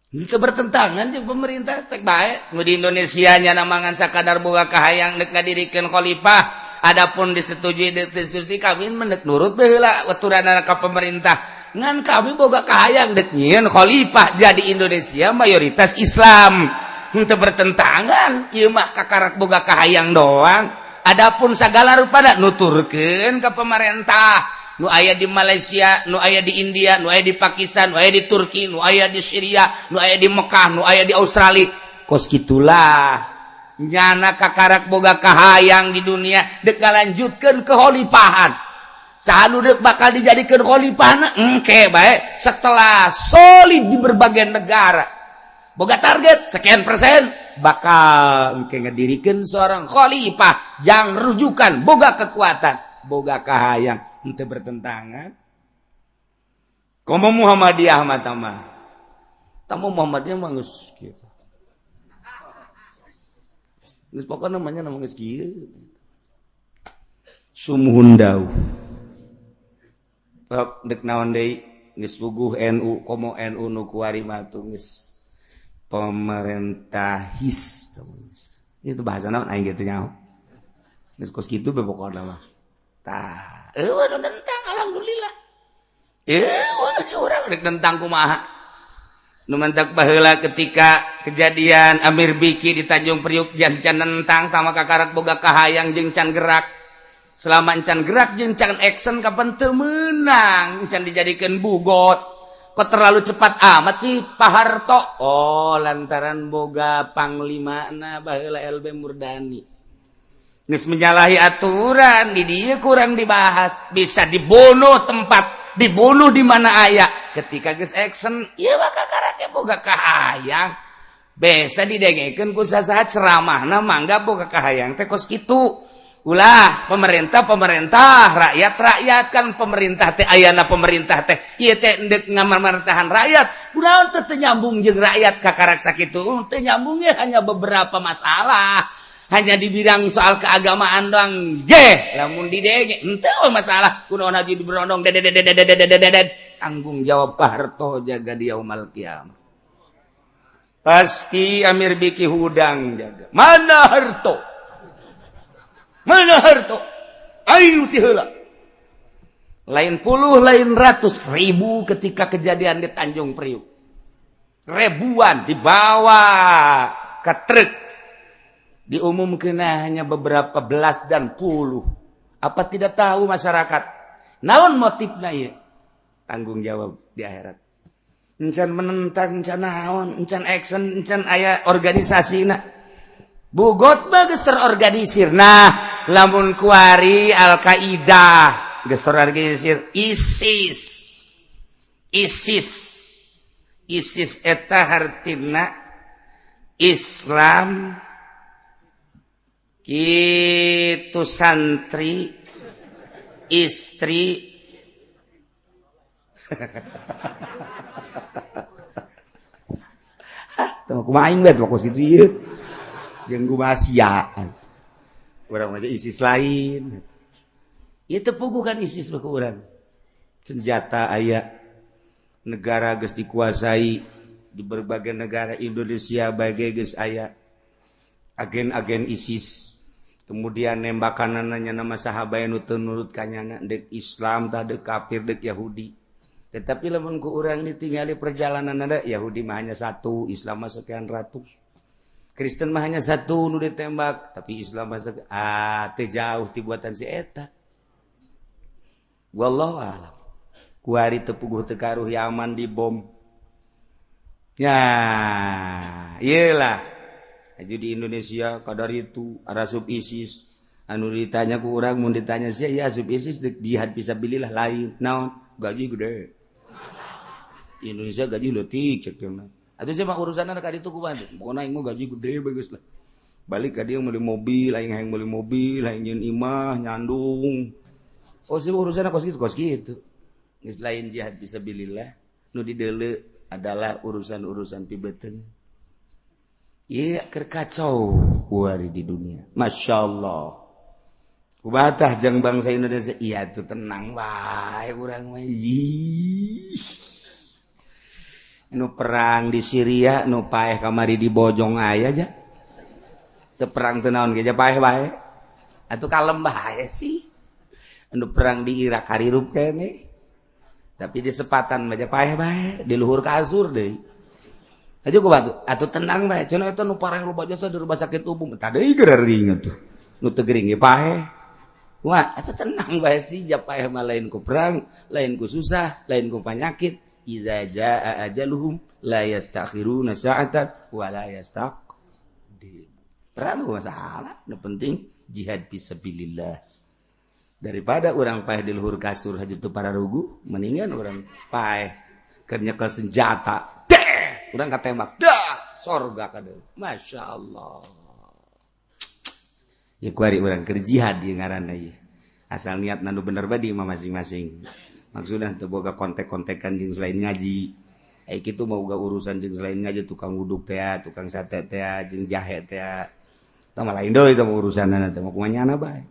[SPEAKER 2] Itu bertentangan jeung pemerintah tek bae. Nu di Indonesia nyana mangan sakadar boga kahayang dek ngadirikeun khalifah. Adapun disetujui disetujui kami mendek nurut baheula aturanana ka pemerintah. Ngan kami boga kahayang dek nyieun khalifah jadi Indonesia mayoritas Islam. Henteu bertentangan, ieu mah kakarak boga kahayang doang. Adapun sagala rupana nuturkeun ka pemerintah. Nu aya di Malaysia, nu aya di India, nu aya di Pakistan, nu aya di Turki, nu aya di Syria, nu aya di Mekah, nu aya di Australia. Kos gitulah. Nyana kakarak boga kahayang di dunia dek ngalanjutkeun kekhalifahan. Saha nu dek bakal dijadikeun khalifahna engke bae setelah solid di berbagai negara. Boga target sekian persen bakal engke ngadirikeun seorang khalifah jang rujukan boga kekuatan, boga kahayang henteu bertentangan. Komo Muhammadiyah mah mah. Tamu Muhammadiyah mah geus kitu. Geus pokokna namanya nama geus kieu. Sumuhun dauh. Tok dek naon deui geus puguh NU komo NU nu kuari mah tuh geus pemerintahis. Itu bahasa naon aing gitu nyaho. Geus kos kitu be pokokna mah. Tah, eueuh nu nentang alhamdulillah. Eueuh urang rek nentang kumaha. Nu mantak baheula ketika kejadian Amir Biki di Tanjung Priuk jan can nentang tama kakarak boga kahayang jeung can gerak. Selama encan gerak jeung can action kapan teu meunang, can dijadikeun bugot. Kok terlalu cepat amat sih Pak Harto? Oh, lantaran boga panglimana baheula LB Murdani. Geus menyalahi aturan di dieu kurang dibahas, bisa dibunuh tempat, dibunuh di mana aya. Ketika geus action, ieu mah kakarake boga kahayang. Besa didengekeun ku sasaha ceramahna mangga boga kahayang teh kos kitu. Ulah pemerintah pemerintah, rakyat rakyat kan pemerintah teh ayana pemerintah teh ieu teh endek ngamarmartahan rakyat. Kunaon teh teu nyambung jeung rakyat kakarak sakitu? Teu nyambungnya hanya beberapa masalah. Hanya di bidang soal keagamaan doang. Je, lamun didenge henteu masalah kunaon haji diberondong dedededededededet. Tanggung jawab Pak Harto jaga di yaumal kiamah. Pasti Amir Biki hudang jaga. Mana Harto? Mana Harto? Ayo ti heula. Lain puluh, lain ratus ribu ketika kejadian di Tanjung Priuk. Ribuan dibawa ke truk. Diumumkan hanya beberapa belas dan puluh. Apa tidak tahu masyarakat? Naon motifnya ya? Tanggung jawab di akhirat. Encan menentang, encan naon, encan action, encan aya organisasi na. Bugot mah geus terorganisir. Nah, lamun kuari Al-Qaeda geus terorganisir, ISIS. ISIS. ISIS eta hartina Islam kitu santri istri. Teu kumaha aing bae fokus kitu ieu. Jeung kumaha sia. Urang mah ISIS lain. Ieu teu puguh kan ISIS mah ku urang. Senjata aya, negara geus dikuasai di berbagai negara Indonesia bagai geus aya agen-agen ISIS. Kemudian nembakanannya nama sahabat nu teu nurut kanyana dek Islam tah dek kafir dek Yahudi. Tetapi lamun ku urang ditinggali perjalanan ada Yahudi mah hanya satu, Islam mah sekian ratus. Kristen mah hanya satu nu ditembak, tapi Islam mah teu jauh ti buatan si eta. Wallahu a'lam. Kuari teu puguh teu karuh Yaman dibom. Ya, iyalah. Aju di Indonesia kadar itu arasup ISIS. Anu ditanya ku urang, mun ditanya sia ya asup ISIS dek jihad fisabilillah lain. Naon? Gaji gede. Di Indonesia gaji leutik cek mah. Atuh sia mah urusanna ka ditu kumaha? Pokona aing mah gaji gede bagus lah. Balik ka dieu meuli mobil, aing hayang meuli mobil, hayang nyieun imah, nyandung. Oh sia urusanna kos kitu, kos kitu. Geus lain jihad fisabilillah, nu dideuleu adalah urusan-urusan pibeuteung. Iya, keur kacau kuari di dunia. Masya Allah. Kubatah jang bangsa Indonesia. Iya tuh tenang bae urang mah. Ih. Nu perang di Syria, nu paeh kamari di Bojong aya aja. Teu perang teu naon ge paeh bae. Atuh kalem bae sih. Nu perang di Irak harirup keneh. Tapi di sepatan mah paeh bae, di luhur kasur deui. Aja ku batu, atuh tenang bae. Cenah eta nu pareh loba jasa di rumah sakit umum. Tah deui gering atuh. Nu teu gering ge paeh. Wah, atuh tenang bae sih, ja paeh mah lain ku perang, lain ku susah, lain ku penyakit. Iza jaa ajaluhum la yastakhiruna sa'atan wa la yastaqdim. Perang masalah, nu penting jihad fisabilillah. Daripada orang paeh di luhur kasur haja teu pararugu, mendingan orang paeh keur nyekel senjata. Deh, urang katembak. Dah, sorga kadeung. Masya Allah. Ya kuari urang keur jihad ieu ngaranna ieu. Asal niat nu bener bae di imah masing-masing. Maksudna teu boga kontek-kontekan jeung selain ngaji. Ai kitu mah boga urusan jeung selain ngaji, tukang uduk teh, tukang sate teh, jeung jahe teh. Tah mah lain deui teh urusanna teh mah kumaha nyana bae.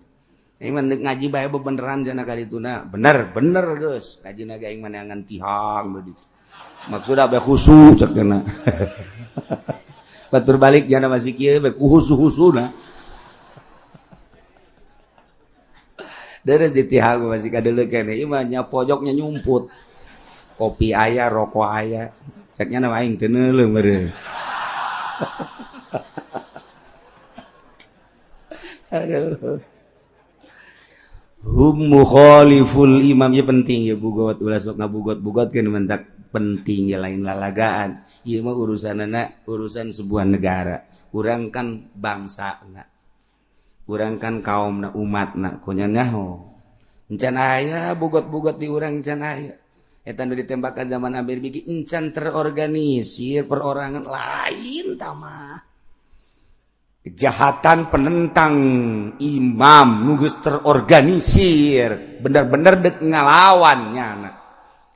[SPEAKER 2] Aing mah ngaji bae bebeneran cenah ka dituna. Bener, bener geus. Ngajina ge aing mah neangan tihang begitu. Maksudna bae khusu cek cenah. Batur balik jana masih kieu bae kuhusu-husuna. Deres di tihang masih kadeuleu keneh ieu mah nya pojoknya nyumput. Kopi aya, rokok aya. Ceknya na aing teu neuleuh meureun. Aduh. Hum mukhaliful imam ya penting ya bugot ulah sok ngabugot-bugot kan mentak penting ya lain lalagaan. Ieu mah urusanana urusan sebuah negara. Urang kan bangsana. Urang kan kaumna umatna kunya nyaho. Encan aya bugot-bugot di urang encan aya. Eta nu ditembakan zaman Amir Biki encan terorganisir perorangan lain tah mah. Kejahatan penentang imam nu geus terorganisir bener-bener dek ngalawan nyana.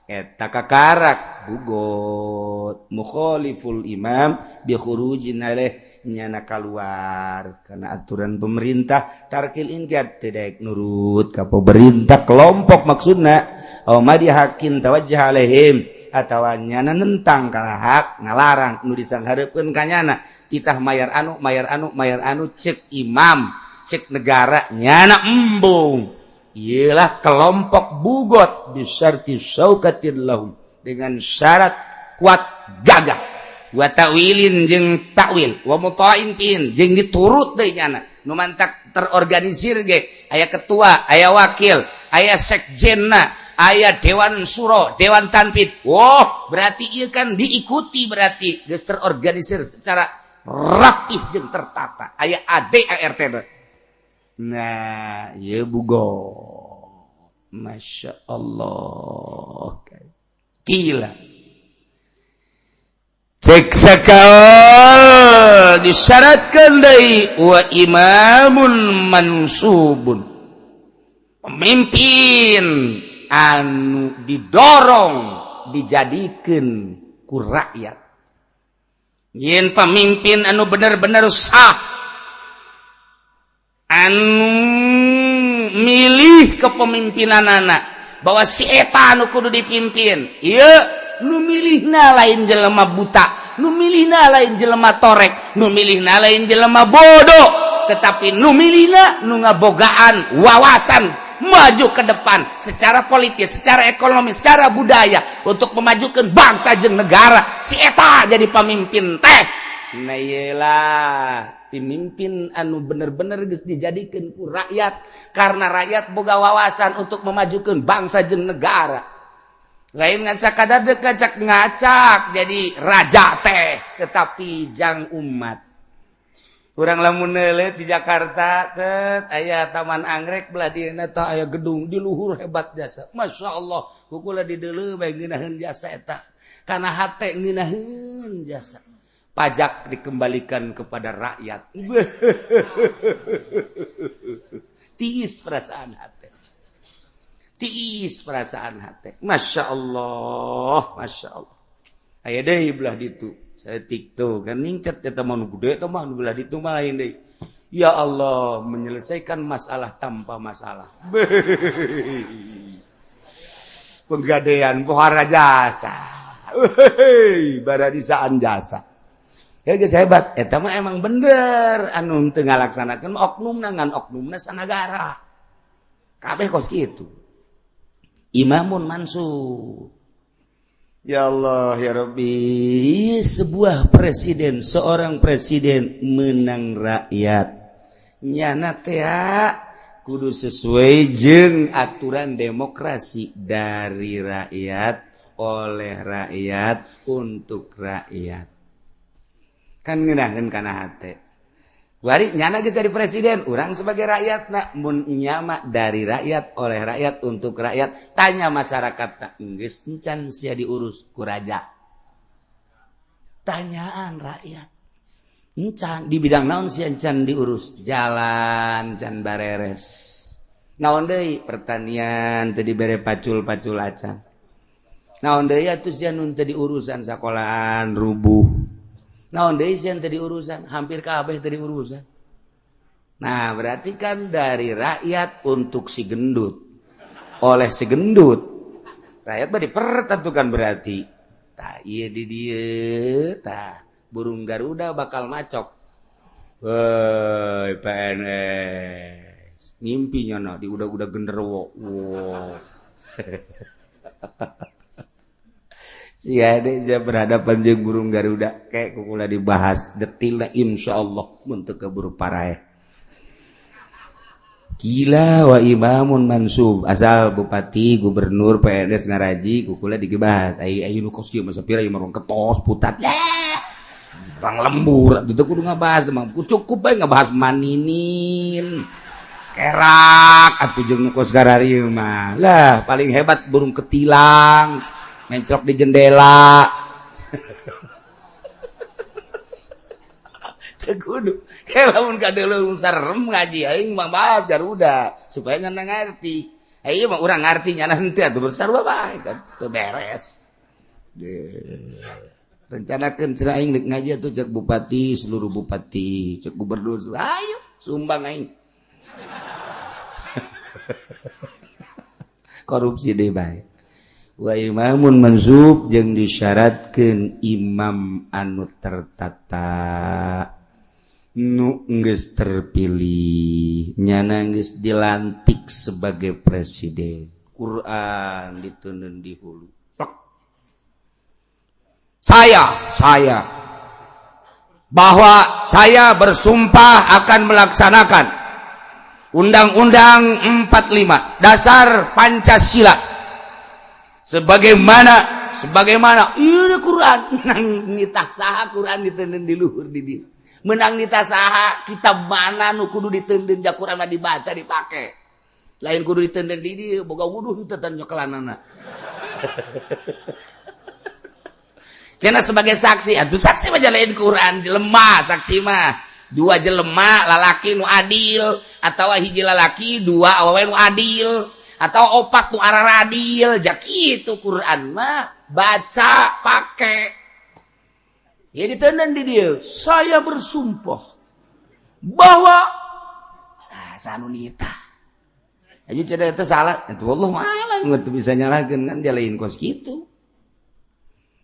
[SPEAKER 2] Eta kakarak bugot mukhaliful imam bi khurujin alaih nyana kaluar karena aturan pemerintah tarkil inqiyad teu nurut ka pemerintah kelompok maksudna aw madihakin tawajjah alaihim atawa nyana nentang kana hak ngalarang nu disanghareupeun ka nyana titah mayar anu mayar anu mayar anu cek imam cek negara nyana embung. Ialah kelompok bugot bisyarti syaukatin lahum dengan syarat kuat gagah wa ta'wilin jeung takwil wa muta'in pin jeung diturut deui nyana nu mantak terorganisir ge aya ketua aya wakil aya sekjenna aya dewan suro dewan tanfid. Wah, berarti ieu kan diikuti, berarti geus terorganisir secara rapih jeung tertata aya ADART. Nah, ieu bugot. Masya Allah. Gila. Cek sakal disyaratkan deui wa imamun mansubun. Pemimpin anu didorong dijadikeun ku rakyat. Yen pemimpin anu bener-bener sah anu milih kepemimpinan anak bahwa si eta anu kudu dipimpin. Ieu nu milihna lain jelema buta, nu milihna lain jelema torek, nu milihna lain jelema bodoh, tetapi nu milihna nu ngabogaan wawasan maju ke depan secara politis, secara ekonomi, secara budaya untuk memajukan bangsa jeung negara. Si eta jadi pemimpin teh. Nah, iyalah Pemimpin anu bener-bener geus dijadikeun ku rakyat karena rakyat boga wawasan untuk memajukan bangsa jeung negara. Lain ngan sakadar ngacak ngacak jadi raja teh, tetapi jang umat. Urang lamun neuleuh di Jakarta tet aya Taman Anggrek belah dieuna tah aya gedung di luhur hebat jasa. Masya Allah, kukula di deuleu bae ngeunaheun jasa eta. Kana hate ngeunaheun jasa. Pajak dikembalikan kepada rakyat. Tiis perasaan hati. Tiis perasaan hati. Masya Allah, Masya Allah. Aya deui belah ditu. Saya TikTok kan ningcat eta mah nu gede eta mah nu belah ditu mah lain deui. Ya Allah, menyelesaikan masalah tanpa masalah. Penggadean pohara jasa. Baradisaan jasa. Ya geus hebat, eta mah emang bener anu teu ngalaksanakeun oknumna ngan oknumna sanagara. Kabeh kos kitu. Imamun Mansur. Ya Allah ya Rabbi, sebuah presiden, seorang presiden menang rakyat. Nyana teh kudu sesuai jeung aturan demokrasi dari rakyat, oleh rakyat, untuk rakyat. Kan ngeunaheun kana hate. Wari nyana geus jadi presiden, urang sebagai rakyat nak mun nyama dari rakyat, oleh rakyat, untuk rakyat, tanya masyarakat tak geus encan sia diurus ku raja. Tanyaan rakyat. Encan di bidang naon sia encan diurus? Jalan can bareres. Naon deui pertanian teu dibere pacul-pacul acan. Naon deui atuh sia nu teu diurusan sakolahan rubuh. Naon deui sia teu diurusan, hampir kabeh teu diurusan. Nah, berarti kan dari rakyat untuk si gendut. Oleh si gendut. Rakyat mah dipertentukan berarti. Tah ieu di dieu tah burung Garuda bakal macok. Woi PNS ngimpi nyana di udah-udah genderuwo. Wow. Si ade saya berhadapan jeung burung Garuda kayak kukula dibahas detilna insyaallah mun teu keburu paraeh. Gila wa imamun mansub asal bupati gubernur PNS ngaraji kukula dibahas ai ai nu kos kieu mah sapira ieu mah ketos putat ya. Orang lembur atuh teu kudu ngabahas mah cukup bae ngabahas maninin. Kerak atuh jeung nu kos gararieu mah. Lah paling hebat burung ketilang mencrok di jendela. Teu kudu. Lamun kadeuleu sarem ngaji aing mah bahas Garuda supaya ngana ngarti. Ieu mah urang ngarti nyana henteu atuh bersarua bae kan teu beres. Rencanakeun cenah aing deuk ngaji atuh cek bupati, seluruh bupati, cek gubernur, ayo sumbang aing. Korupsi deui bae. Wa imamun mansub jeung disyaratkeun imam anu tertata nu geus terpilih nyana geus dilantik sebagai presiden. Quran diteundeun di hulu. Saya bahwa saya bersumpah akan melaksanakan Undang-Undang 45 Dasar Pancasila sebagaimana ieu Quran menang nitah saha Quran diteundeun di luhur di dieu menang nitah saha kitab mana nu kudu diteundeun ja Quran mah dibaca dipake lain kudu diteundeun di dieu boga wuduh henteu teh nyokelanana. Cenah sebagai saksi atuh saksi mah lain Quran jelema saksi mah dua jelema lalaki nu adil atawa hiji lalaki dua awewe nu adil atau opat nu araradil jak kitu Quran mah baca pake. Ya diteundeun di dieu saya bersumpah bahwa sanunita aja cenah eta salah itu Allah alam teu bisa nyalahkeun kan dia lain kos kitu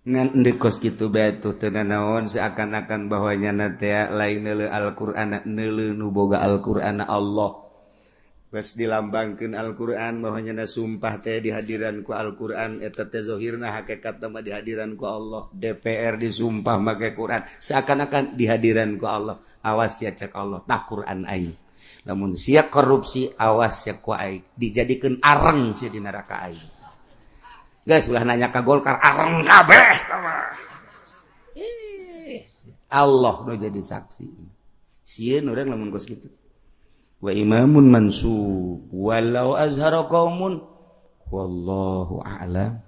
[SPEAKER 2] ngan endek kos kitu bae tuh teu nanaon seakan-akan bahwa nyana teh lain neuleuh Al-Qur'an neuleuh nu boga Al-Qur'an Allah. Bas dilambangkeun Al-Qur'an bahwa nyana sumpah teh dihadiran ku Al-Qur'an, eta teh zahirna, hakikat mah dihadiran ku Allah. DPR disumpah make Quran seakan-akan dihadiran ku Allah. Awas ya, cek Allah, tah Quran aing, lamun sia korupsi, awas ya, ku aing dijadikeun areng sia di neraka aing. Guys, ulah nanya ka Golkar, areng kabeh. Allah nu jadi saksi, sieun urang lamun kos kitu. Wa imamun mansub walau azhara qaumun, wallahu a'lam.